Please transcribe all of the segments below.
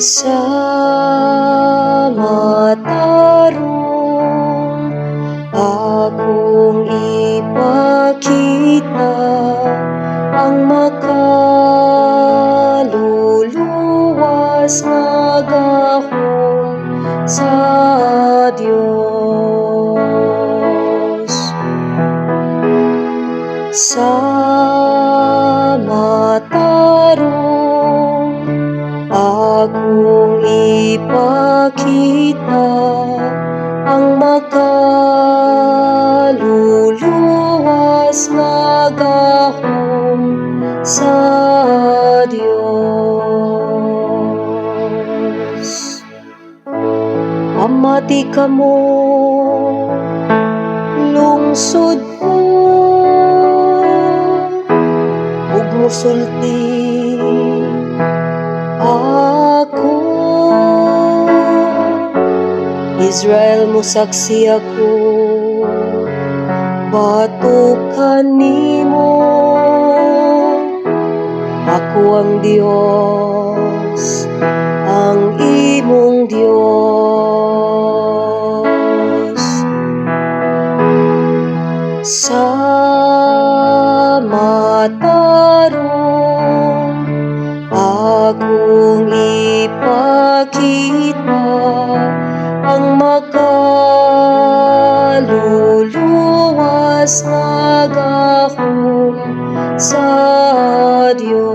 Sa matarong akong ipakita ang makaluluwas nga gahom sa Dios. Sa matarong akong ipakita ang makaluluwas nga gahom sa Dios. Pamati kamo, lungsod ko, ug musulti ako. Israel, musaksi ako batok kanimo. Ako ang Dios, ang imong Dios. Sa matarong akong ipakita ang makaluluwas nga gahom sa Dios.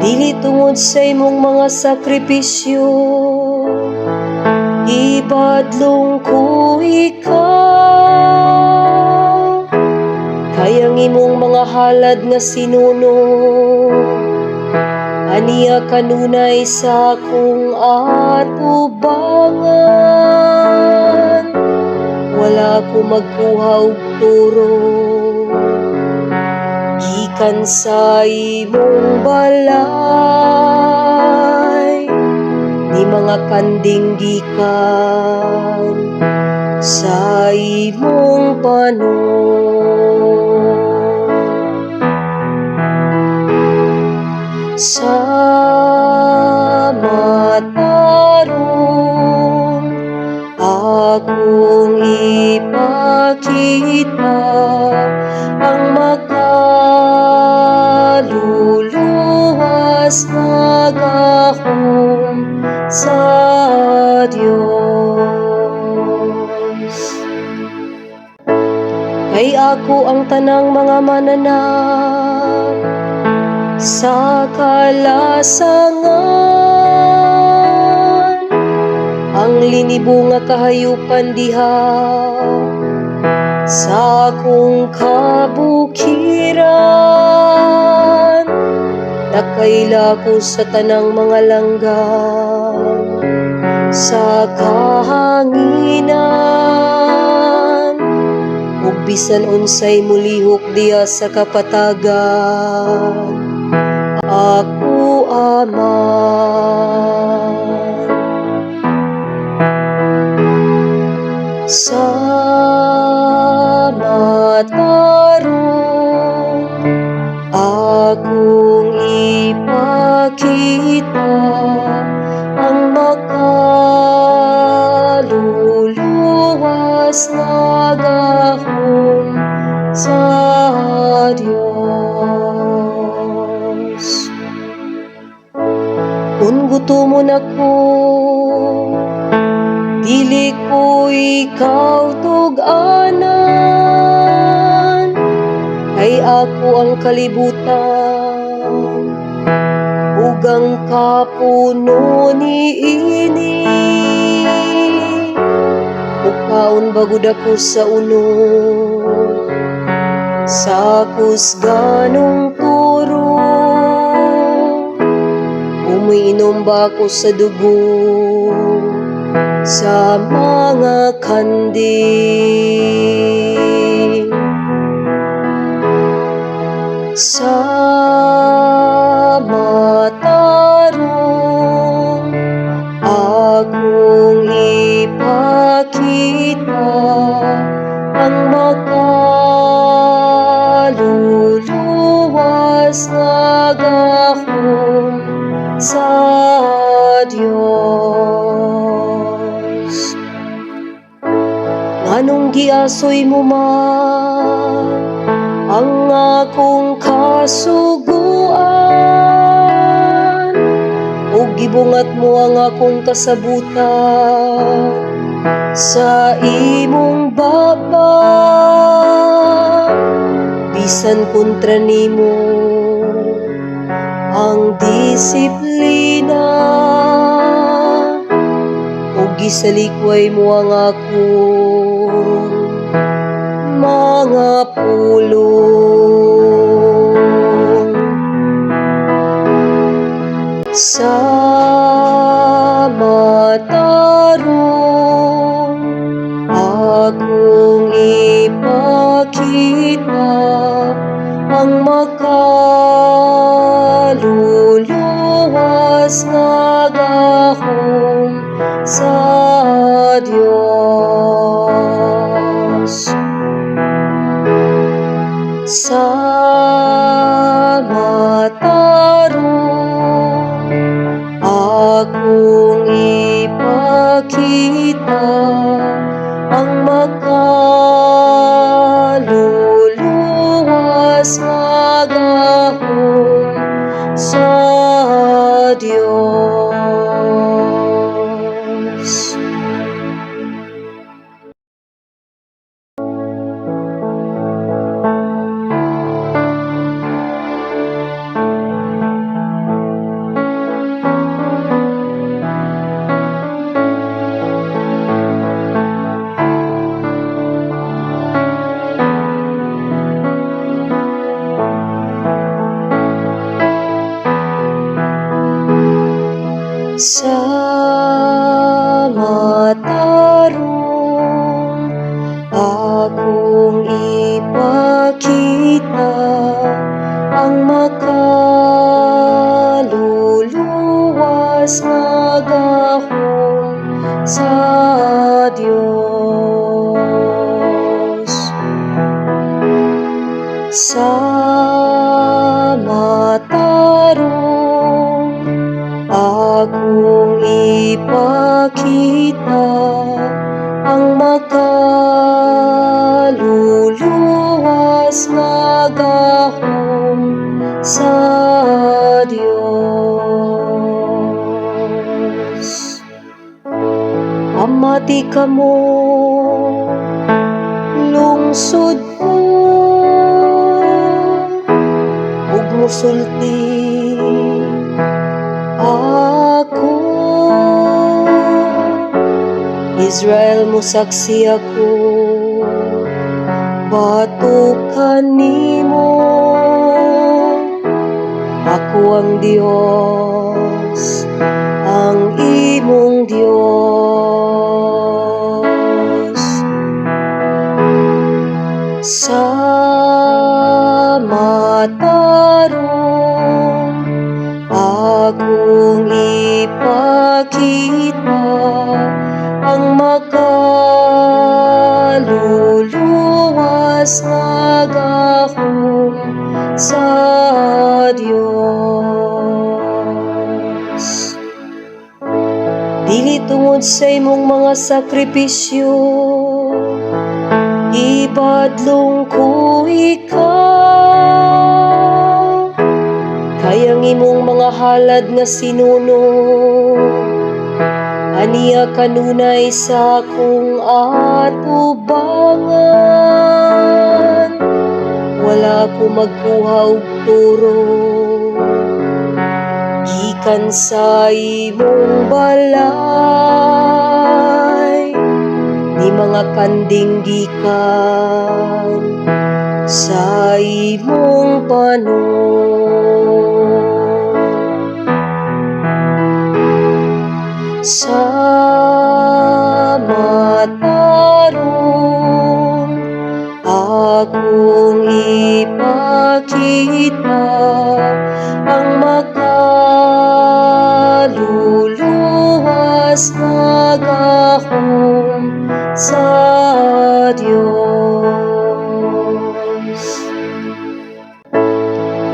Dili tungod sa imong mga sakripisyo ibadlong ko ikaw, kay ang imong mga halad nga sinunog aniya kanunay sa akong atubangan. Wala ko magkuha og turo gikan sa imong balay, ni mga kanding gikan sa imong panon. Sa matarong akong ipakita ang makaluluwas nga gahom sa Dios. Kay ako ang tanang mga mananap sa kalasangan, ang linibo nga kahayupan diha sa akong kabukiran. Nakaila ko sa tanang mga langgam sa kahanginan, ug bisan unsay mulihok diha sa kapatagan, ako aman. Sa matarong akong ipakita ang makaluluwas nga gahom sa Dios. Kung gutomon ako, dili ko ikaw tug-anan, kay ako ang kalibutan ug ang kapuno niini. Mukaon ba gud ako sa unod sa kusganong turo? Umiinom ba ako sa dugo sa mga kanding? Sa matarong akong ipakita ang makaluluwas nga Dios. Nganong giasoy mo man ang akong kasuguan ug gibungat mo ang akong kasabutan sa imong baba? Bisan kontra nimo ang disiplina ug gisalikway mo ang akong mga pulong. Sa matarong akong ipakita ang makaluluwas nga gahom sa Dios. Sa matarong akong ipakita ang makaluluwas nga gahom sa Dios. Sa matarong akong ipakita ang makaluluwas nga gahom sa Dios. Sa matarong akong ipakita ang makaluluwas nga gahom sa Dios. Pamati kamo, lungsod ko, ug musulti ako. Israel, musaksi ako batok kanimo. Ako ang Dios, ang imong Dios. Sa matarong akong ipakita ang makaluluwas nga gahom sa Dios. Dili tungod sa imong mga sakripisyo ibadlong ko ikaw, kay ang imong mga halad nga sinunog aniya kanunay sa akong atubangan. Wala ko magkuha og turo gikan sa imong balay, ni mga kanding gikan sa imong panon. Sa matarong akong ipakita ang makaluluwas nga gahom sa Dios.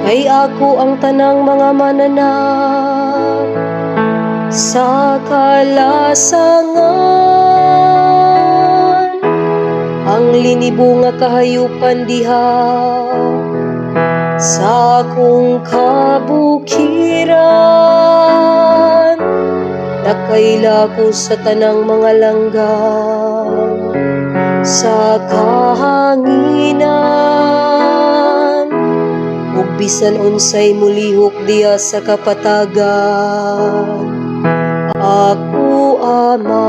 Kay ako ang tanang mga mananap Sa kalasangan, ang linibo nga kahayupan diha sa akong kabukiran. Nakaila ko sa tanang mga langgam sa kahanginan ug bisan unsay mulihok diha sa kapatagan, ako aman.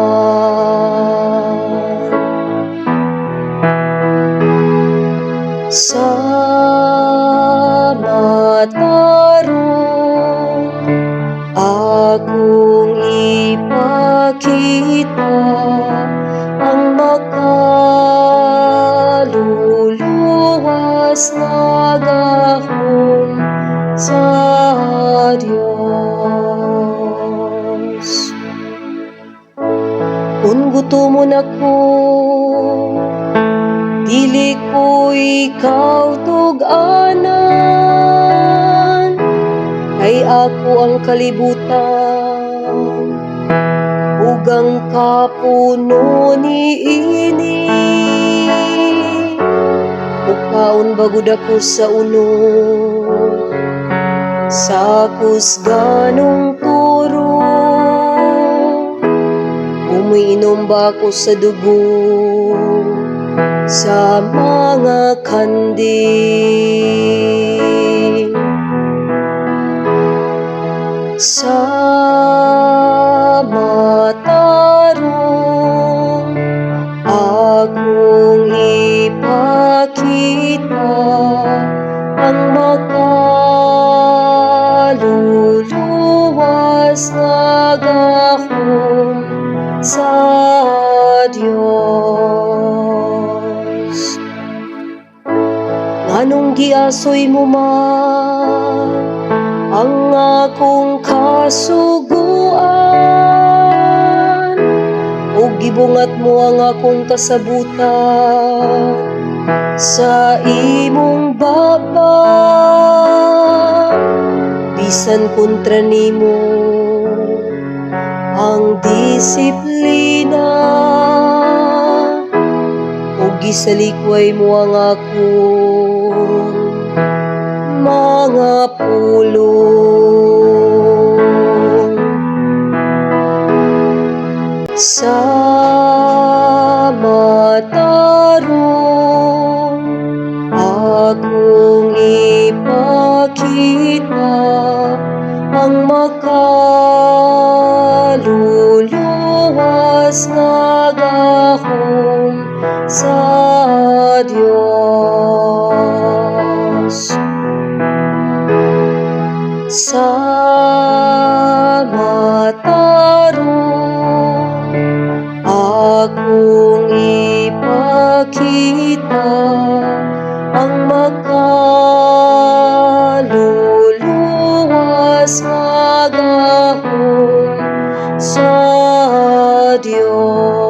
Sa matarong, akong ipakita ang makaluluwas nga gahom sa Dios. Kung gutomon ako, dili ko ikaw tug-anan, kay ako ang kalibutan ug ang kapuno niini. Mukaon ba gud ako sa unod sa kusganong turo? Umiinom ba ako sa dugo sa mga kanding? Sa matarong, akong ipakita ang makaluluwas nga gahom sa Dios. Nganong giasoy mo man ang akong kasuguan ug gibungat mo ang akong kasabutan sa imong baba? Bisan kontra nimo ang disiplina ug gisalikway mo ang akong mga pulong. Sa matarong, akong ipakita ang makaluluwas nga gahom sa Dios. Sa matarong, akong ipakita ang makaluluwas nga gahom sa Dios.